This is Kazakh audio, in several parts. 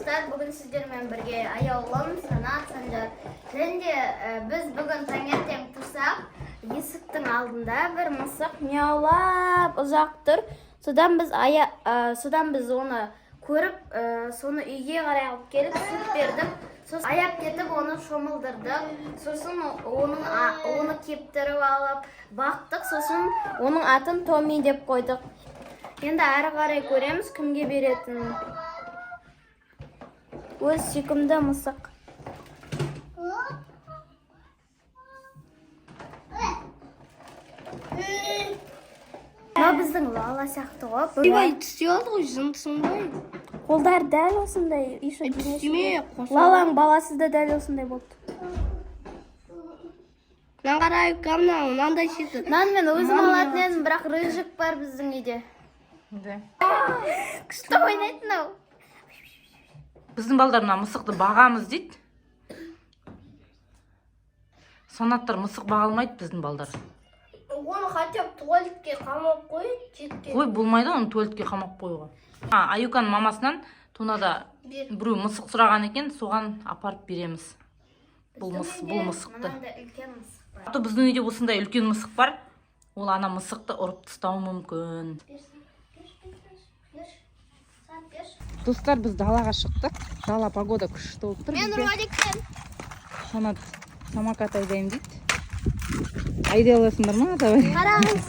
Достар, бүгін сіздермен бірге Аяулым, Санат, Санжар. Және де біз бүгін таңертең тұрсақ, есіктің алдында бір мысық мияулап ұзақ тұр. Содан біз оны көріп, соны үйге қарай алып келіп сүт бердік. Сосын аяп кетіп оны шомылдырдық. Сосын оны кептіріп алып бақтық. Сосын оның атын Томми деп қойдық. Енді әрі қарай көреміз кімге беретінін. Өз сүйкімді мысық. Мынау біздің Лала сияқты ғой. Ойбай, түсе алды ғой, жындысың ғой. Қолдары дәл осындай. Еще денесі Түстеме, де. қоса. Лаланың баласы да дәл осындай болды. Мынаны қарай, мынау мынандай сияқты. Мынаны мен өзім алатын едім, бірақ рыжик бар біздің үйде. Да. Күшті ойнайды мынау. Біздің балдар мына мысықты бағамыз дейді. Санаттар мысық баға алмайды біздің балдар. Оны хотя бы туалетке қамап қой, жеткен. Қой, болмайды оны туалетке қамап қоюға. А, Аюканың мамасынан Тунада Бер. біреу мысық сұраған екен, соған апарып береміз. Бұл мысықты. Мынандай үлкен мысық бар. А то біздің үйде осындай үлкен мысық бар. Ол ана мысықты ұрып тастауы мүмкін. Берші, берші, берші, берші. Сат, берші. Достар, біз далаға шықтық. Дала погода күшті болып тұр. Мен роликтен. Санат самокат айдаймын дейді. Айдай аласыңдар ма? Давай. Қараңыз.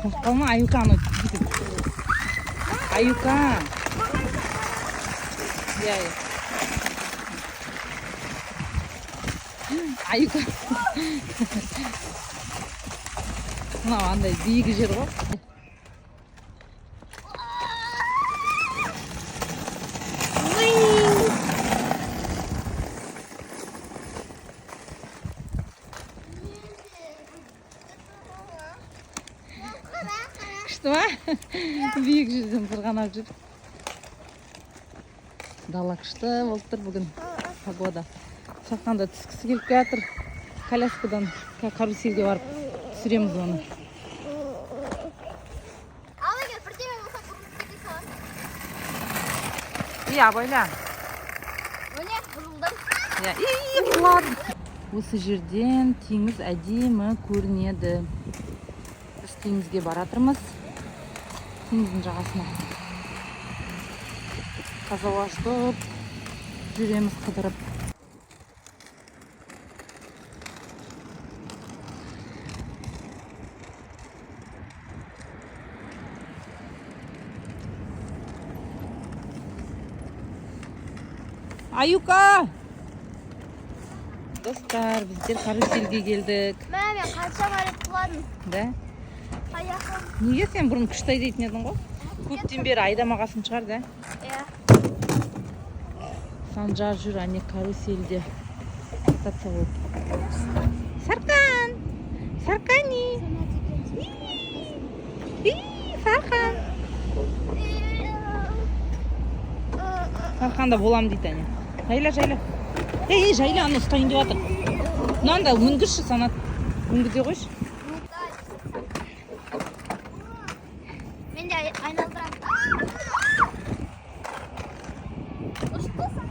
Қорқып қалма, Аюка, анау бүйтіп. Аюка. Иә, иә. Аюка. Мынау андай биік жер ғой. Күшті ма? Биік жерден сырғанап жүр. Дала күшті болып тұр бүгін. Погода. Шаққанда түскісі келіп келатыр. Коляскадан карусельге барып түсіреміз оны. Ал егер бірдеме болса, бұрылып кете саласың. И, абайла. Міне, бұрылдым. Иә, и, құладым. Осы жерден теңіз әдемі көрінеді. Біз теңізге баратырмыз. Теңіздің жағасына. Таза ауа жұтып жүреміз қыдырып. Аюка! Достар, біздер карусельге келдік. Мә, мен қаншама рет құладым. Да? Аяғым. Неге сен бұрын күшті айдайтын едің ғой? Көптен бері айдамағасын шығар, да? Иә. Санжар жүр әне карусельде. Кататься болып. Сарқан! Сарқани! И, Сарқан! Сарқанда болам дейді әне. Жайла, жайла. Ей, жайла, аны ұстайын деп жатыр. Мынаны да мінгізші, Санат. Мінгізе қойшы. Мен де айналдырамын. Ұшты сан.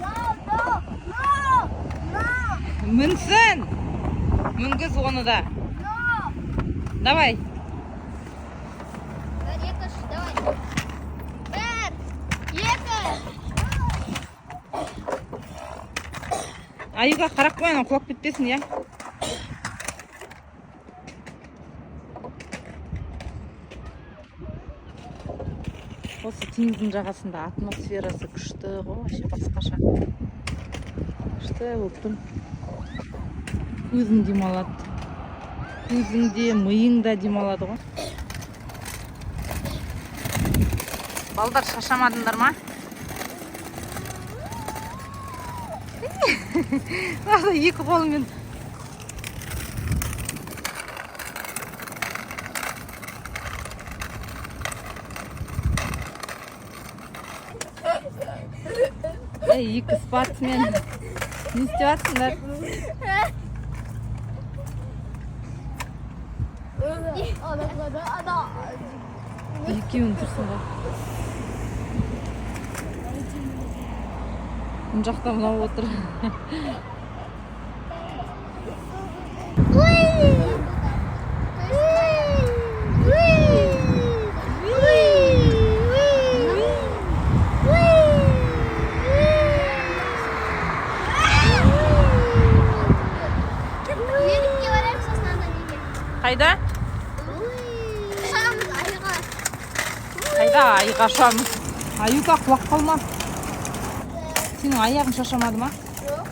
No, no, no, no, Мінсін! Мінгіз оны да. no. Давай. Бір, екі, үш, давай. Бір, екі. Аюға қарап қой, анау құлап кетпесін, иә? Осы теңіздің жағасында атмосферасы күшті ғой, вообще басқаша. Күшті болып тұр. Көзің демалады. Көзің де, миың да демалады ғой. Балдар, шаршамадыңдар ма? Мынада екі қолымен. Ей, екі спортсмен. Не істеп жатсыңдар? Екеуің тұрсың ғой. Мына жақта мынау отыр. Великке барайық, сосын ана неге. Қайда? Ұшамыз айға. Қайда айға ұшамыз? Аюка, құлап қалма. Сенің аяғың шаршамады ма? Жоқ.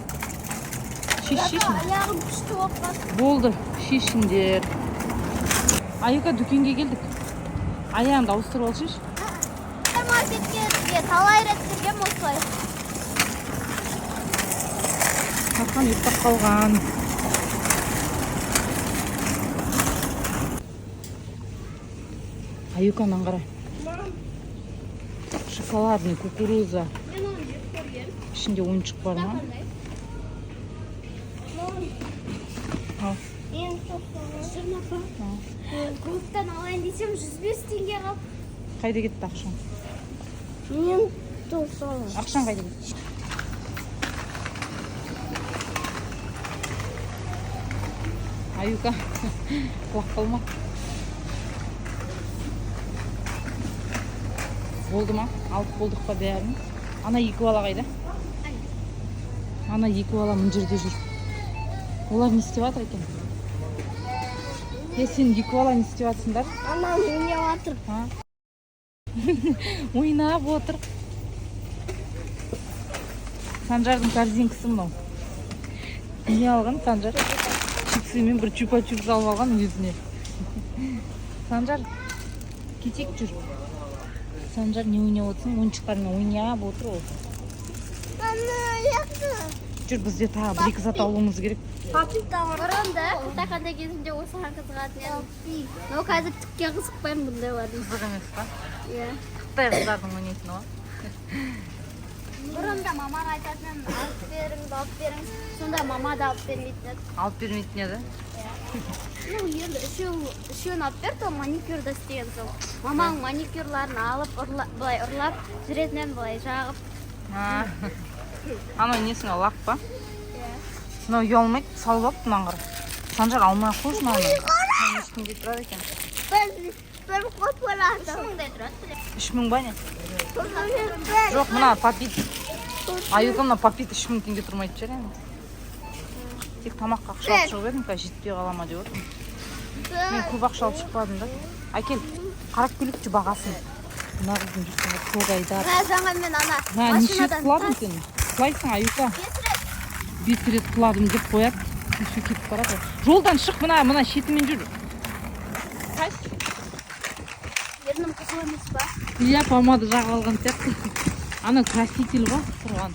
Шеш, шеш. Аяғым күшті болып қалды. Болды, шешіңдер. Аюка, дүкенге келдік. Аяғыңды ауыстырып ал, шеш. Маркетке талай рет кіргем осылай. Шархан ұйықтап қалған. Аюка, мынаны қара. Шоколадный, кукуруза. Мен оны жеп көргем. Ішінде ойыншық бар ма? Қандай? Ал. Жырма. Клубтан алайын десем, 105 теңге қалды. Қайда кетті ақшаң? Мен 90. Ақшаң қайда кетті? Аюка, құлап қалма. Болды ма? Алып болдық па бәрін? Ана екі бала қайда? Ана екі бала мына жерде жүр. Олар не істеп жатыр екен? Е, сен екі бала не істеп жатсыңдар? Анам ойнап жатыр. А? Ойнап отыр. Санжардың корзинкасы мынау. Не алған Санжар? Чипсы мен бір чупа чупс алып алған өзіне. Санжар, кетейік, жүр. Санжар, не ойнап отырсың? Ойыншықтармен ойнап отыр ол. Ана яқты. Жүр, бізде тағы бір екі зат алуымыз керек. Папита. Бұрын да кішкентай кезімде осыған қызығатын едім. Но қазір түкке қызықпаймын бұндайлардың. Қызық емес па? Иә. Қытай қыздардың ойнайтыны ғой. Бұрын да мамам айтатын, алып беріңіз, алып беріңіз. Сонда мама да алып бермейтін еді. Алып бермейтін еді. Ну, енді үшеуін алып берді, ол маникюрді істеген соң. Маманың маникюрларын алып, былай ұрлап, жүретін едім былай жағып. А. Анау несің, лак па? Иә. Мынау ұялмайды, салып алыпты, мынаны қара. Санжар, алмай ақ қойшы мынаны. Мынау неше теңге тұрады екен? Бір қоп болады. 3000-дай тұрады. 3000 ба, не? Жоқ, мына попит. Аюка, мына попит 3000 теңге тұрмайтын шығар енді. Тек тамаққа ақша алып шығып едім, қазір жетпей қала ма деп отырмын. Мен көп ақша алып шықпадым да. Әкел, қарап келейікші бағасын. Мына қыздың жүрсің көк айдар. Мына жаңа мен ана Мә, неше рет машинадан құладың сен? Құлайсың, Аюка. 5 рет. 5 рет құладым деп қояды. Еще кетіп барады. Жолдан шық, мына шетімен жүр. Қайсы? Ернім қызыл емес па? Иә, помада жағып алған сияқты. Ана краситель ғой тұрған.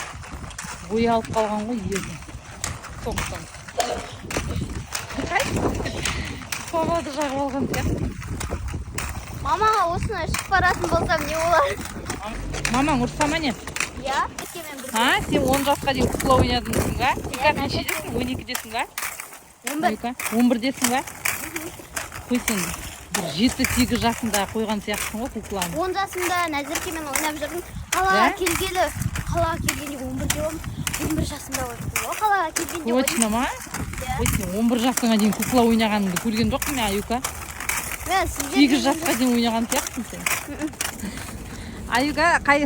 Боялып қалған ғой ерні. Соқтан. Помада жағып алған сияқты. Мамаға осыны ішіп баратын болсам, не болады? Мамаң ұрса ма, не? Иә. Әкемен бірге. А, сен 10 жасқа дейін кукла ойнадың дейсің ба? Сен қазір нешедесің? 12-десің ба? 11. Аюка, 11-десің ба? Қой, сен бір 7-8 жасында қойған сияқтысың ғой кукланы. 10 жасымда Назеркемен ойнап жүрдім. Қалаға Да? келгелі, қалаға келгенде 11-де болдым. 11 жасымда ойнадым ғой қалаға келгенде. Точно ма? Иә. Ой, сен 11 жасыңа дейін кукла ойнағаныңды көрген жоқпын мен, Аюка. Мен сіздер 8 жасқа дейін ойнаған сияқтысың сен. Аюка, қай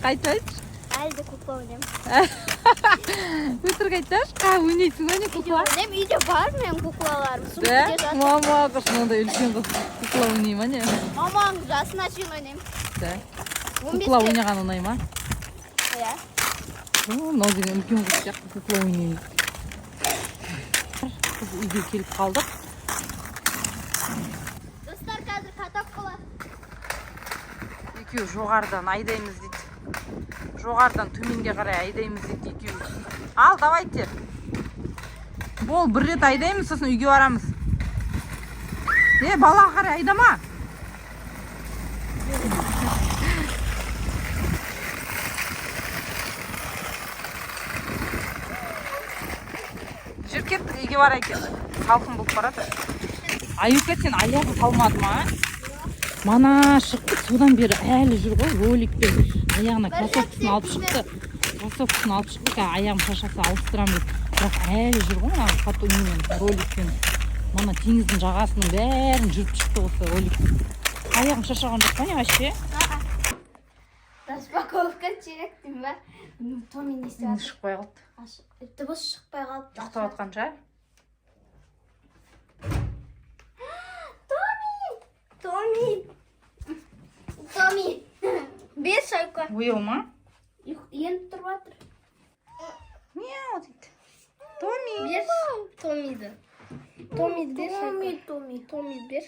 қайта айтшы. Әлі де кукла ойнаймын. Өтірік айтсашы, қай ойнайсың ба, не, Үйде кукла? ойнаймын, үйде бар менің куклаларым. Да? Сумкеде жатыр. Мама, қыз мынандай үлкен қыз кукла ойнай ма, не? Маманың жасына шейін ойнаймын. Да. 15-те. Кукла ойнаған ұнай ма? Иә. О, мынау деген үлкен қыз сияқты кукла ойнаймын. Біз үйге келіп қалдық. Достар, қазір каток болады. Екеуі жоғарыдан айдаймыз дейді. Жоғарыдан төменге қарай айдаймыз дейді екеуі. Ал, давайте. Бол, бір рет айдаймыз, сосын үйге барамыз. Е, балаға қарай айдама. Жүр, кеттік, үйге барайық енді. Салқын болып барады. Аюка, сен аяғы талмады ма? Мана шықты, содан бері әлі жүр ғой роликпен. Аяғына кроссовкасын алып шықты. Кроссовкасын алып шықты, қазір аяғым шаршаса, ауыстырамын деп. Бірақ әлі жүр ғой мына немен, роликпен. Мана теңіздің жағасының бәрін жүріп шықты осы ролик. Аяғым шаршаған жоқ па, не вообще? Распаковка керек деймін ба? Томми не істеп Енді жатыр? шықпай қалды. Дыбыс шықпай қалды. Ұйықтап жатқан шығар. Томми. Томми. Бес айка. Ояу ма? Енді тұрып жатыр. Мяу дейді Томми. Бер Томмиді. Томмиді бер. Томми, Томми. Томмиді бер.